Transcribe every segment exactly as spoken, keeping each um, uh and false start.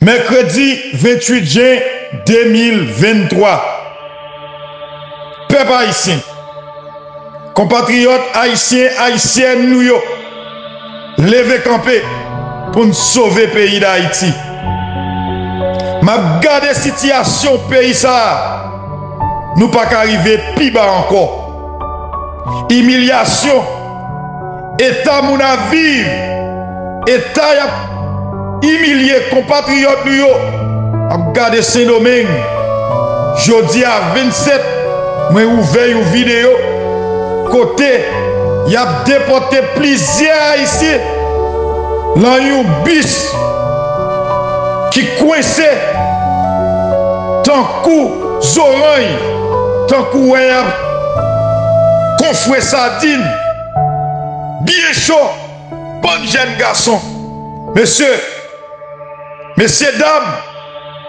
Mèkredi venntuit jen de mil venntwa. Pèp ayisyen, konpatriyòt ayisyen, ayisyèn nou yo, leve kanpe pou n sove peyi Dayiti. M ap gade sitiyasyon peyi sa a, nou pa ka rive pi ba ankò. Imilyasyon, eta moun ap viv, eta y ap imilye konpatriyòt nou yo, ap gade Sendomeng. Jodi a vennsèt, mwen ouvè yon videyo kote y ap depòte plizyè Ayisyen lan yon bis ki kwense tankou zoranj, tankou wè y ap konfwe sadin, byen cho, bann jèn gason. Mesye, mesye dam,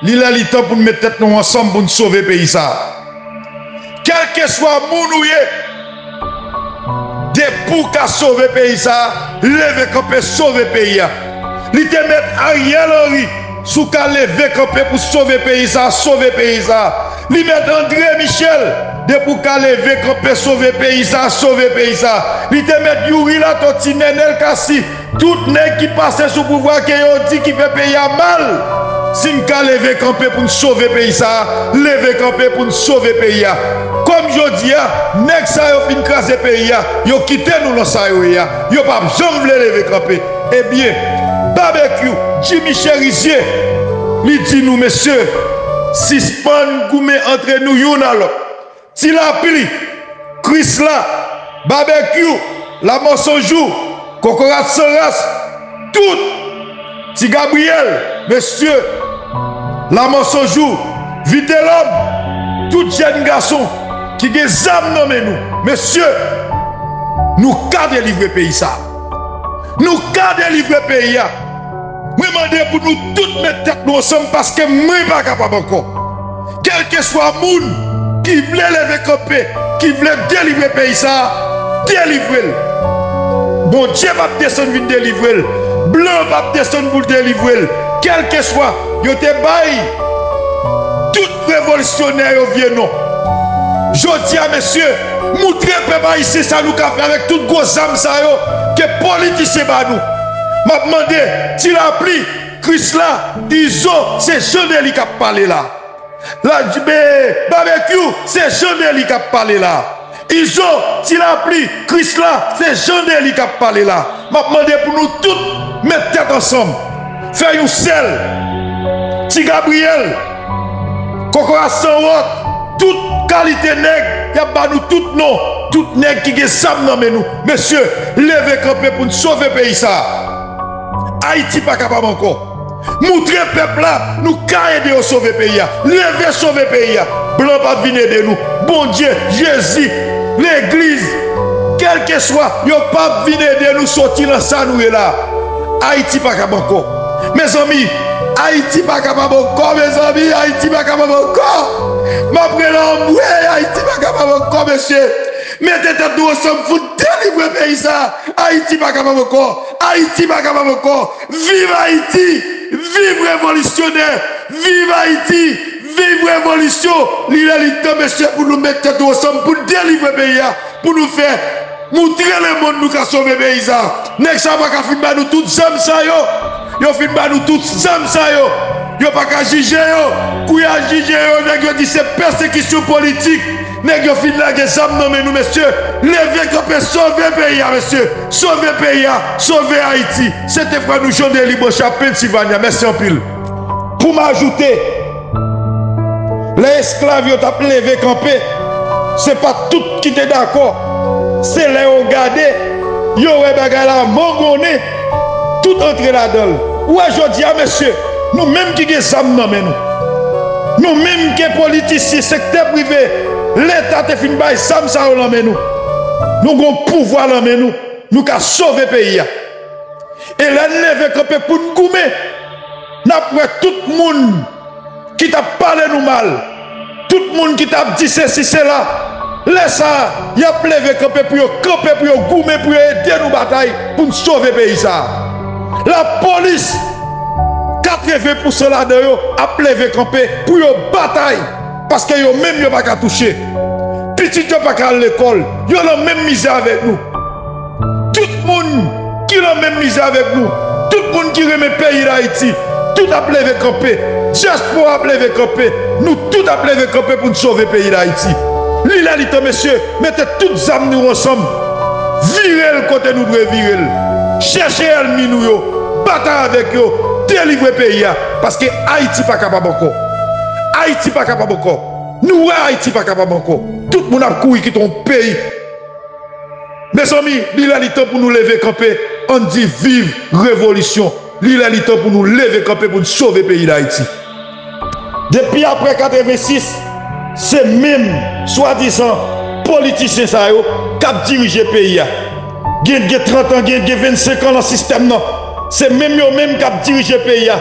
li lè li tan pou n met tèt nou ansanm pou n sove peyi sa a. Kèlkeswa moun ou ye, depi w ka sove peyi sa a, leve kanpe sove peyi a. Li te met Ariel Henry, si w ka leve kanpe pou sove peyi sa a, sove peyi sa a. Li met André Michel, depi w ka leve kanpe sove peyi sa a, sove peyi sa a. Li te met Youri Latortue, Nenel Cassy, tout nèg ki pase sou pouvwa ke yo di ki fè peyi a mal. Si n ka leve kanpe pou n sove peyi sa a, leve kanpe pou n sove peyi a. Kòm jodi a, nèg sa yo fin kraze peyi a, yo kite nou lan sa yo ye a, yo p ap janm vle leve kanpe. Ebyen, Babekyou, Jimmy Cherizier, li di nou, mesye, sispann goumen antre nou youn a lòt. Ti Lapli, Krisla, Babekyou, Lamò San Jou, Kokorat San Ras, tout, Ti Gabriyèl, mesye, Lamò San Jou, Vitelòm, tout jèn gason ki gen zam nan men nou, mesye, nou ka delivre peyi sa a. Nou ka delivre peyi a. Mwen mande pou nou tout met tèt nou ansanm paske mwen pa kapab ankò. Kèlkeswa moun ki vle leve kanpe, ki vle delivre peyi sa a, delivre l. Bondye p ap desann vin delivre l. Blan p ap desann pou l delivre l. Kèlkeswa, yo te bay tout revolisyonè yo vye non. Jodi a, mesye, moutre pèp ayisyen sa nou ka fè avèk tout gwo zam sa yo ke politisyen ba nou. M ap mande, Ti Lapli, Krisla, Izo, se Jan Deli k ap pale la. La, be, Babekyou, se Jan Deli k ap pale la. Izo, Ti Lapli, Krisla, se Jan Deli k ap pale la. M ap mande pou nou tout met tèt ansanm, fè yon sèl. Ti Gabriyèl, Kokorat San Wòt, tout kalite nèg, y ap ba nou tout non, tout nèg ki gen zam nan men nou. Mesye, leve kanpe pou n sove peyi sa a. Ayiti pa kapab ankò. Moutre pèp la, nou ka ede yo sove peyi a. Leve sove peyi a. Blan p ap vin ede nou. Bondye, Jezi, legliz, kèlkeswa, yo p ap vin ede nou soti lan sa nou ye la. Ayiti pa kab ankò. Mezanmi, Ayiti pa kapab ankò, mezanmi. Ayiti pa kapab ankò. M ap rele anmwey, Ayiti pa kapab ankò, mesye. Mete tèt nou ansanm pou n delivre peyi sa. Ayiti pa kapab ankò. Ayiti pa kapab ankò. Viv Ayiti! Viv revolisyonè! Viv Ayiti! Viv revolisyon! Li lè li tan, mesye, pou nou met tèt nou ansanm, pou n delivre peyi a, pou nou fè moutre lemonn nou ka sove peyi sa. Nèg sa pa ka fin ba nou tout zam sa yo. Yo fin ba nou tout zam sa yo. Yo pa ka jije yo. Kou y a jije yo, nèg yo di se pèsekisyon politik. Nèg yo fin lage zam nan men nou, mesye. Leve kanpe, sove peyi a, mesye. Sove peyi a, sove Ayiti. Se te frè nou Jean Delibre Chap, Pennsylvania. Mèsi anpil. Pou m ajoute, lè esklav yo t ap leve kanpe, se pa tout ki te dakò. Se lè yo gade, yo wè bagay la mangonnen, tout antre ladan l. Ou wè jodi a, mesye, nou menm ki gen zam nan men nou, nou menm ke politisyen, sektè prive, Leta te fin bay zam sa yo nan men nou, nou gon pouvwa nan men nou, nou ka sove peyi a. E lè n leve kanpe pou n goumen, n ap wè tout moun ki t ap pale nou mal, tout moun ki t ap di sesi, sela, lè sa a, y ap leve kanpe pou yo kanpe, pou yo goumen, pou yo ede nou batay, pou n sove peyi sa a. Lapolis, kat Ven pou san ladan yo ap leve kanpe pou yo batay, paske yo menm yo pa ka touche. Pitit yo pa ka al lekòl, yo nan menm mizè avèk nou. Tout moun ki nan menm mizè avèk nou, tout moun ki renmen peyi Dayiti, tout ap leve kanpe. Dyaspora ap leve kanpe, nou tout ap leve kanpe pou n sove peyi Dayiti. Li lè li tan, mesye, mete tout zam nou ansanm, vire l kote nou dwe vire l. Chèche ènmi nou yo, batay avèk yo, delivre peyi a, paske Ayiti pa kapab ankò. Ayiti pa kapab ankò. Nou wè Ayiti pa kapab ankò. Tout moun ap kouri kite yon peyi. Mezanmi, li lè li tan pou nou leve kanpe, ann di viv revolisyon. Li lè li tan pou nou leve kanpe pou n sove peyi Dayiti. Depi apre katrevensis, se menm swadizan politisyen sa yo k ap dirije peyi a. Gen, gen trant an, gen, gen vennsenk an nan sistèm nan. Se menm yo menm k ap dirije peyi a.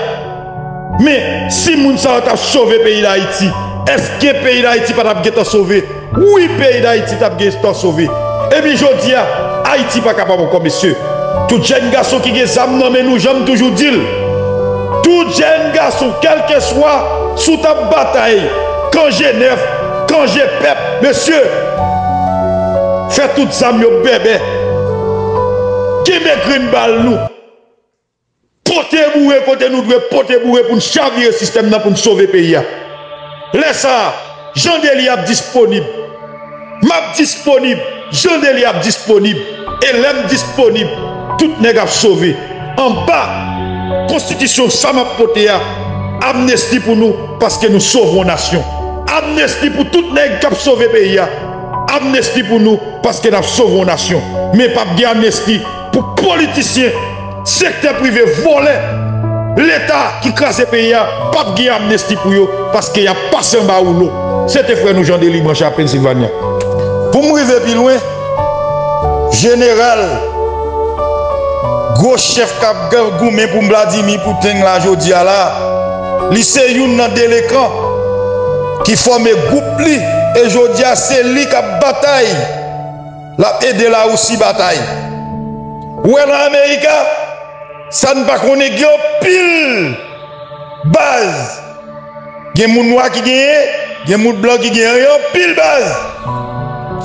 Men, si moun sa yo t ap sove peyi Dayiti, èske peyi Dayiti pa t ap gentan sove? Wi, peyi Dayiti t ap gentan sove. Ebyen, jodi a, Ayiti pa kapab ankò, mesye. Tout jèn gason ki gen zam nan men nou, jan m toujou di l, tout jèn gason, kèlkeswa si w t ap batay, kan Jenèf, kan Jepèp, mesye, fè tout zam yo bèbè. Kenbe grenn bal nou. Pote boure kote nou dwe pote boure pou n chavire sistèm nan, pou n sove peyi a. Lè sa a, Jan Deli ap disponib. M ap disponib. Jan Deli ap disponib. E lè m disponib, tout nèg ap sove. Anba konstitisyon sa m ap pote a, amnesti pou nou, paske nou sove yon nasyon. Amnesti pou tout nèg k ap sove peyi a. Amnesti pou nou, paske n ap sove yon nasyon. Men p ap gen amnesti pou politisyen, sektè prive, vòlè, Leta ki kraze peyi a, p ap gen amnesti pou yo, paske y ap pase anba woulo. Se te frè nou Jan Deli, branche a Pennsylvania. Pou m rive pi lwen, jeneral, gwo chèf k ap goumen pou Vladimir Putin la jodi a la, li se youn nan delekan ki fòme gwoup li, e jodi a se li k ap batay. L ap ede Larisi batay. Ou wè nan Amerika, sa n pa konnen gen anpil baz. Gen moun nwa ki genyen, gen moun blan ki genyen, gen anpil baz.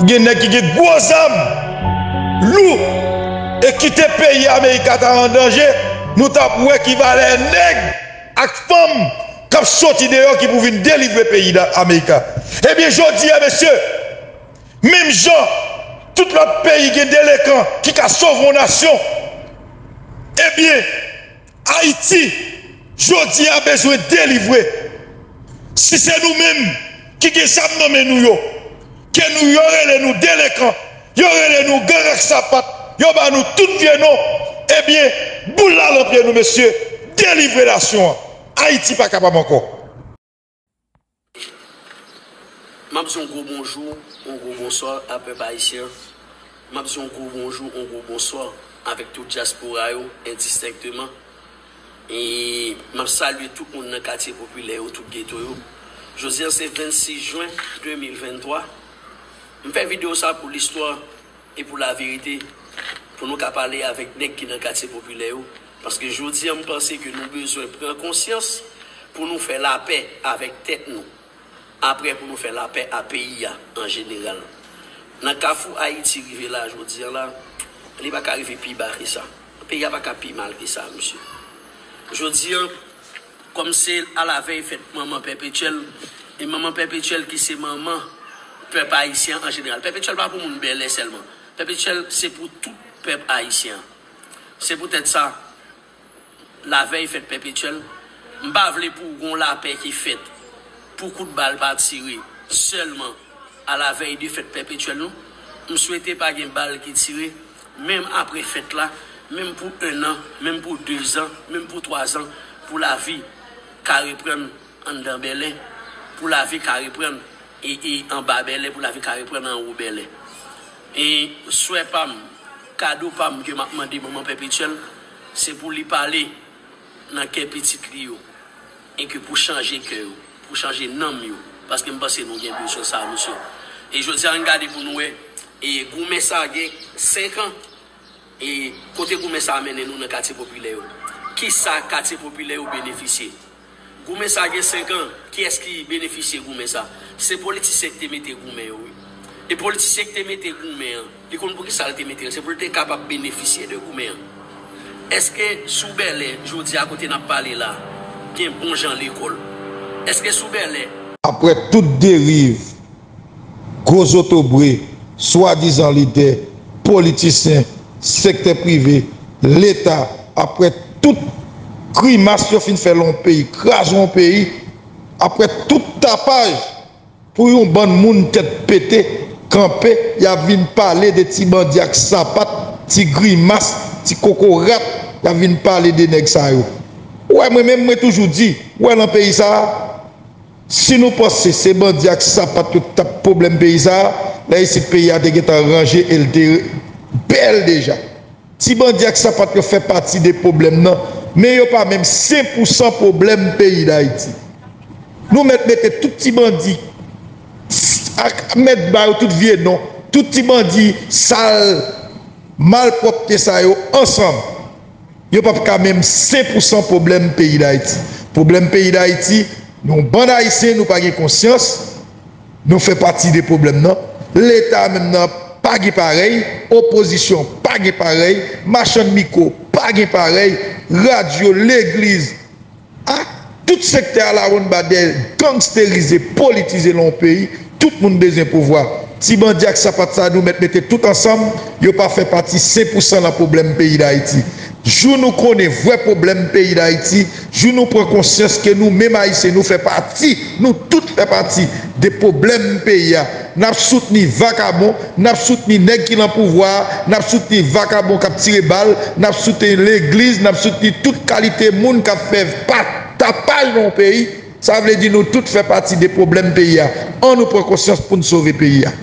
Gen nèg ki gen gwo zam, lou, e kite peyi Amerika ta an danje, nou t ap wè ki valè nèg ak fanm k ap soti deyò ki pou vin delivre peyi da-, Amerika. Ebyen, jodi a, mesye, menm jan tout lòt peyi gen delekan ki ka sove yon nasyon, ebyen, Ayiti, jodi a, bezwen delivre. Si se nou menm ki gen zam nan men nou yo, ke nou, yo rele nou delekan, yo rele nou gang ak sapat, yo ba nou tout vye non, ebyen, boul la nan pye nou, mesye, delivre nasyon an. Ayiti pa kapab ankò. M ap di yon gwo bonjou, yon gwo bonswa a pèp ayisyen an. M ap di yon gwo bonjou, yon gwo bonswa avèk tout dyaspora yo, endistenkteman. E m ap salye tout moun nan katye popilè yo, tout geto yo. Jodi a se vennsis jen de mil venntwa. M fè videyo sa pou listwa e pou laverite, pou nou ka pale avèk nèg ki nan katye popilè yo. Paske jodi a, m panse ke nou bezwen pran konsyans pou nou fè lapè avèk tèt nou. Apre, pou nou fè lapè a peyi a an jeneral. Nan kafou Ayiti rive la, jodi a la, li pa ka rive pi ba ke sa. Peyi a pa ka pi mal ke sa, mesye. Jodi a, kòm se alavèy fèt manman Pèpetyèl, e manman Pèpetyèl ki se manman pèp ayisyen an jeneral. Pèpetyèl pa pou moun Bèlè sèlman. Pèpetyèl se pou tout pèp ayisyen an. Se poutèt sa, lavèy fèt Pèpetyèl, m pa vle pou gon lapè ki fèt, pou kout bal pa tire sèlman alavèy de fèt Pèpetyèl, non. M swete pa gen bal ki tire, menm apre fèt la, menm pou en an, menm pou de zan, menm pou twa zan, pou lavi ka reprann anndan Bèlè, pou lavi ka reprann e, e anba Bèlè, pou lavi ka reprann anwo Bèlè. E swè pa m, kado pa m ke m ap mande manman Pèpetyèl, se pou li pale nan kè pitit li yo, e ke pou chanje kè yo, pou chanje nanm yo, paske m panse nou gen bezwen sa, mesye. E jodi a, ann gade pou nou wè, e goumen sa gen senk an, e kote goumen sa mennen nou nan katye popilè yo. Kisa katye popilè yo benefisye? Goumen sa gen senk an, kiyès ki benefisye goumen sa? Se politisyen ki te mete goumen yo, wi. E politisyen ki te mete goumen an, li konn poukisa l te mete l, se pou l te kapab benefisye de goumen an. Èske sou Bèlè, jodi a kote n ap pale la, gen bon jan lekòl? Èske sou Bèlè? Apre tout deriv gwo zotobre, swadizan lidè, politisyen, sektè prive, Leta, apre tout grimas yo fin fè lan yon peyi, kraze yon peyi, apre tout tapaj pou yon bann moun tèt pete, kanpe, y ap vin pale de ti bandi ak sapat, ti grimas, ti kokorat, y ap vin pale de nèg sa yo. Ou wè, mwen menm, mwen toujou di, ou wè, lan peyi sa a, si nou panse se bandi ak sapat yo t ap pwoblèm peyi sa a, la isit peyi a te gentan ranje e l te bèl deja. Ti bandi ak sapat yo fè pati de pwoblèm nan, men yo pa menm senk pousan pwoblèm peyi Dayiti. Nou mèt mete tout ti bandi, ak mèt ba yo tout vye non, tout ti bandi sal, malpwòpte sa yo ansanm. Yo p ap ka menm senk pousan pwoblèm peyi Dayiti. Pwoblèm peyi Dayiti, nou bann Ayisyen, nou pa gen konsyans, nou fè pati de pwoblèm nan. Leta menm nan pa gen parèy, opozisyon pa gen parèy, machann mikwo pa gen parèy, radyo, legliz, a, tout sektè a lawonnbadè, gangsterize, politize lan yon peyi, tout moun bezwen pouvwa. Ti bandi ak sapat sa a nou mèt mete tout ansanm, yo pa fè pati senk pousan lan pwoblèm peyi Dayiti. Jou nou konnen vrè pwoblèm peyi Dayiti, jou nou pran konsyans ke nou menm Ayisyen nou fè pati, nou tout fè pati de pwoblèm peyi a. N ap soutni vakabon, n ap soutni nèg ki lan pouvwa a, n ap soutni vakabon k ap tire bal, n ap soutni legliz, n ap soutni tout kalite moun k ap fè pa, tapaj lan yon peyi. Sa vle di nou tout fè pati de pwoblèm peyi a. Ann nou pran konsyans pou n sove peyi a.